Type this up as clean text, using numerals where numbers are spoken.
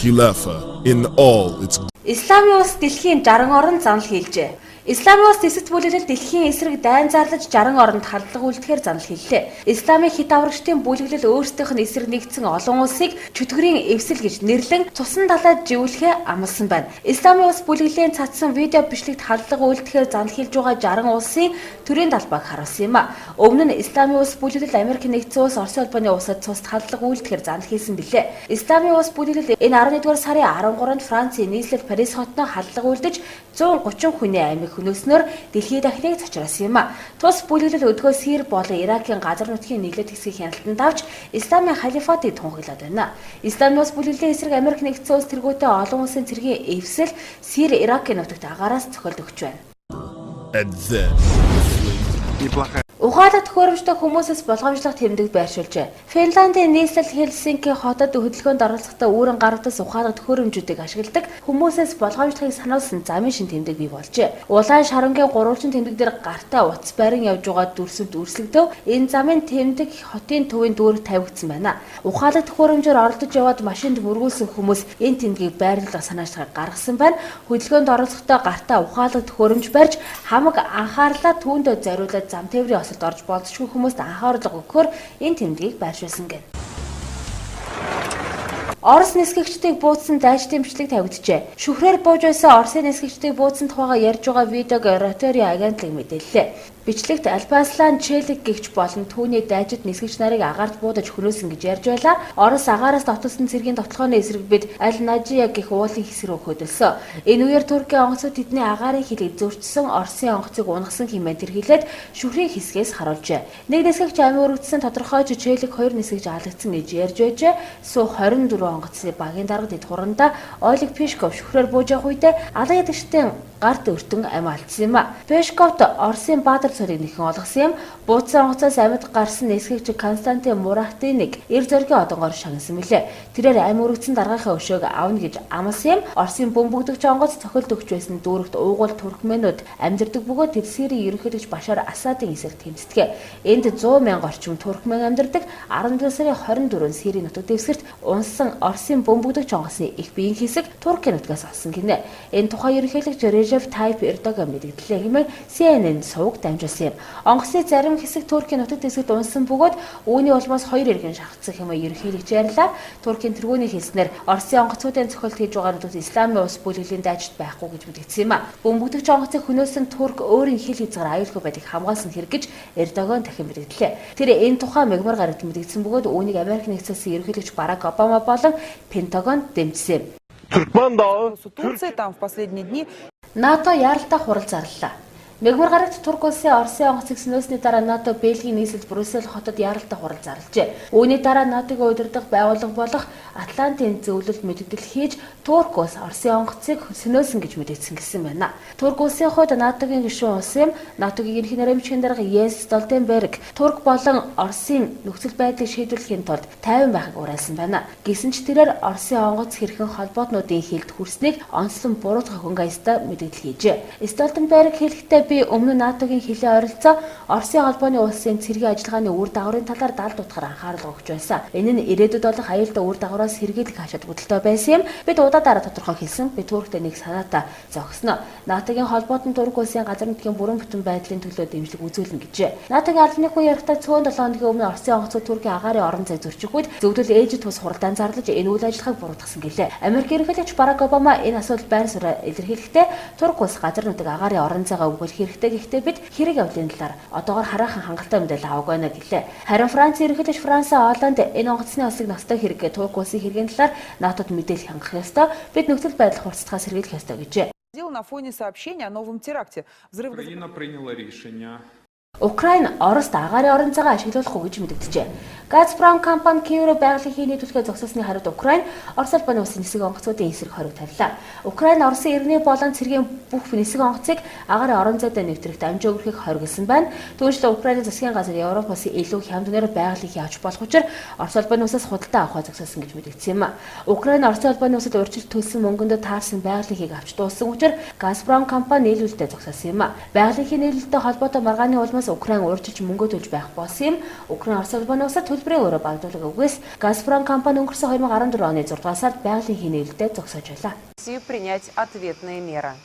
Khilafah in all its Исламын улс дэлхийн 60 оронд занал хийлжээ. Исламын улс дэсэт бүлэглэл дэлхийн эсрэг дайн зарлаж 60 оронд халдлага үлдэхээр занал хийлээ. Исламын хэт аврагчдын бүлэглэл өөрсдийнх нь эсрэг нэгдсэн олон улсыг чөтгөрийн эвсэл гэж нэрлэн цусан далайд живүүлэхээ амласан байна. Исламын улс бүлэглэлийн цацсан видео бичлэгт халдлага үлдэхээр занал хийлж байгаа 60 улсын төрийн далбааг харуулсан юм а. Өмнө нь Исламын улс бүлэглэл Америк нэгдсэн улс, Оросын холбооны улсад цуст халдлага үлдэхээр занал хийсэн билээ. Исламын улс бүлэглэл энэ 11-р сарын 13-нд Францын нийслэл Парис хотноо халдлага үлдэж 130 хүний амийг хөнөөснөөр дэлхийд дахныг цочросон юм а. Тус бүлэглэл өдгөө Сир болон Иракийн газар нутгийн нийлээд хэсгийг хяналтанд авч Исламын халифатыг тунхаглаад байна. Исламын улс бүлэглэлийн эсрэг Америк нэгдсэн улс тэргүүтээ олон улсын цэргийн эвсэл Сир, Иракийн нутагт агаараас цохилд өгч байна. And then Неплохая Ухаалаг төхөөрөмжтэй хүмүүсээс болгоомжлох тэмдэг байршуулжээ. Финландын нийслэл Хельсинки хотод хөдөлгөөнд оролцохдоо үүрэн гаруудаас ухаалаг төхөөрөмжүүдийг ашигладаг хүмүүсээс болгоомжлохыг сануулсан замын шин тэмдэг бий болжээ. Улаан шарангийн гурвалжин тэмдэг дээр гартаа утас барин явж байгаа дүрсэлд өрсөлдөв. Энэ замын тэмдэг хотын төвийн дүүрэг тавигдсан байна. Ухаалаг төхөөрөмжөөр оролдож яваад машинд мөргүүлсэн хүмүүс энэ тэмдгийг байрлуулах санаачлагыг гаргасан байна. Хөдөлгөөнд оролцохдоо гартаа ухаалаг төхөөрөмж барьж хамаг анхаарлаа түүндээ зориулаад зам тээврийн осолд орж болзошгүй хүмүүст анхаарлага өгөхөөр энэ тэмдгийг байршуулсан гэнэ. Орос нисгэгчдийг бууцсан дайчдын бичлэг тавигджээ. Шүхрээр бууж байсан Оросын нисгэгчдийг бууцсан тухайга ярьж байгаа видеог Reuters агентлаг мэдээллээ. Бичлэгт Алпаслан Челик гэгч болон түүний дайчид нисгэгч нарыг агаарт буудаж хөнөөсөн гэж ярьж байлаа. Орос агаараас довтолсон цэргийн довтолгооны эсрэг бид Аль Нажия гэх уулын хэсэг рүү хөдөлсөн. Энэ үеэр Туркийн онгоцууд тэдний агаарын хилийг зөрчсөн Оросын онгоцыг унагасан хэмээн тэр хэлээд шүхрийн хэсгээс харуулжээ. Нэг нисгэгч амин өргөдсөн тодорхойч Челик хоёр нисгэгч алагдсан гэж ярьж байжээ. Су 24 онгоцны багийн дарга дэд хуранда Олег Пешков шүхрээр бууж явах үедээ алан ядагчдын гарт өртөн амь алдсан юм а. Пешковт Оросын Баатар цорыг нэхэн олгосон юм. Бууцсан онгоцоос амьд гарсан нисгэгч Константин Мурахтиныг эр зоригийн одонгоор шагнасан мөлий. Тэрээр амь өргөдсөн даргийнхаа өшөөг авна гэж амласан юм. Оросын бөмбөгдөгч онгоц цохилд өгч байсан дүүрэгт уугуул туркменууд амьдардаг бөгөөд тэр Сирийн ерөнхийлөгч Башар Асадын эсрэг тэмцдэг. Энд 100 мянга орчим туркмен амьдардаг. 11 сарын 24-нд Сирийн нутаг дэвсгэрт унсан Оросын бөмбөгдөгч онгоцны их биеийн хэсэг Туркийн нутгаас олсон гинэ. Энэ тухай ерөнхийлөгч Режеп Тайп Эрдоган мэдгдлээ хэмээн CNN суваг дамжуулсан юм. Онгоцны зарим хэсэг Туркийн нутаг дэвсгэрт унсан бөгөөд үүний улмаас хоёр иргэн шахагдсан хэмээн ерөнхийлөгч ярьлаа. Туркийн тэргүүний хэлснээр Оросын онгоцуудын цохилт хийж байгаа нутагт Исламын улс бүлэглэлийн дайчид байхгүй гэж мэдгдсэн юм а. Бөмбөгдөгч онгоцыг хөнөөсөн Турк өөрийн хил хязгаар аюулгүй байдлыг хамгаалсан хэрэг гэж Эрдоган дахин мэдгдлээ. Тэр энэ тухай мягмар гарагт мэдгдсэн бөгөөд үүнийг Америк нэгдсэн улсын ерөнхийлөгч Барак Обама болон Пентагон дэмжсэн юм. Türkmen Dağı Турции там в последние дни НАТО яаралтай хурал зарлалаа. Мягмар гарагт Турк улсын Оросын онгоцыг сөнөөсний дараа НАТО Бельгийн нийслэл Брюссел хотод яаралтай хурал зарлажээ. Үүний дараа НАТО-г удирдах байгууллага болох Атлантын зөвлөлд мэдэгдэл хийж Турк улс Оросын онгоцыг сөнөөсөн гэж мэдэгдсэн гэсэн байна. Турк улсын хувьд НАТО-гийн гишүүн улс юм. НАТО-гийн ерөнхий наримчгийн дарга Йенс Столтенберг Турк болон Оросын нөхцөл байдлыг шийдвэрлэхийн тулд тайван байхыг уриалсан байна. Гэсэн ч тэрээр Оросын онгоц хэрхэн холбоотнуудын хилд хүрснийг онцлон буруутгах хөнгө аястай мэдэгдэл хийжээ. Столтенберг хэлэхдээ би өмнө нь НАТО-гийн хилээ ойролцоо Оросын холбооны улсын цэргийн ажиллагааны үр дагаврын талаар далд утгаар анхаарал өгч байсан. Энэ нь ирээдүйд болох аюултай үр дагавраас сэргийлэх ач холбогдолтой байсан юм. Бид удаа дараа тодорхой хэлсэн. Би Турктэй нэг санаатай зогсноо. НАТО-гийн холбоот нь Турк улсын газар нутгийн бүрэн бүтэн байдлын төлөө дэмжлэг үзүүлнэ гэжээ. НАТО-гийн албаны хүн ярихдаа цөөн 7 хоногийн өмнө Оросын онгоцууд Туркийн агаарын орон зай зөрчих үед зөвлөл ээжид тус хуралдаан зарлаж энэ үйл ажиллагааг буруутгасан гэлээ. Америк ерөнхийлөгч Барак Обама энэ асуудал байр сууриа илэрхийлэхдээ Турк улс газар нутаг агаарын орон зайгаа өгөх хэрэгтэй, гэхдээ бид хэрэг явдлын талаар одоогор хараахан хангалттай мэдээлэл аваагүй байна гэлээ. Харин Франц ерөнхийлөгч Франсуа Олланд энэ онгоцны ослыг ностой хэрэггээ Турк улсын хэргийн талаар НАТО-д мэдээлэл хангах ёстой. Бид нөхцөл байдал хурцдахаас сэргийлэх ёстой гэжээ. на фоне сообщения о новом теракте. Взрыв Україна прийняла рішення Украин Орост агаарын орон зайгаа ашиглуулахгүй гэж мэдэгджээ. Газпром компани Киев руу байгалийн хийний түлхээ зогсоосны хариуд Украин Орос улбаны улсын нисэг онгоцуудын эсрэг хориг тавилаа. Украин Оросын иргэний болон цэргийн бүх нисэг онгоцыг агаарын орон зайдаа нэвтрэхт амжаа өгөхийг хориглосон байна. Түүнчлэн Украины засгийн газар Европоос илүү хямд үнээр байгалийн хий авч болох учраа Орос улбаны улсаас худалдаа авахаа зогсоосон гэж мэдэгдсэн юм. Украин Оросын улбаны улсад урьдчилж төлсөн мөнгөндөө таарсан байгалийн хийг авч дууссан учраа Газпром компани нийлүүлэлтээ зогсоосон юм. Байгалийн хий нийлүүлэлттэй холбоотой маргааны улмаас Газпромоос Украин урьдчилж мөнгө төлж байх болсон юм. Украин Орос улбаны улсад төлбөрийн өрөө багадуулах үгээс Газпром компани өнгөрсөн 2014 оны 6 дугаар сард байгалийн хийнээлдээ зогсоож байлаа. Россию принять ответные меры.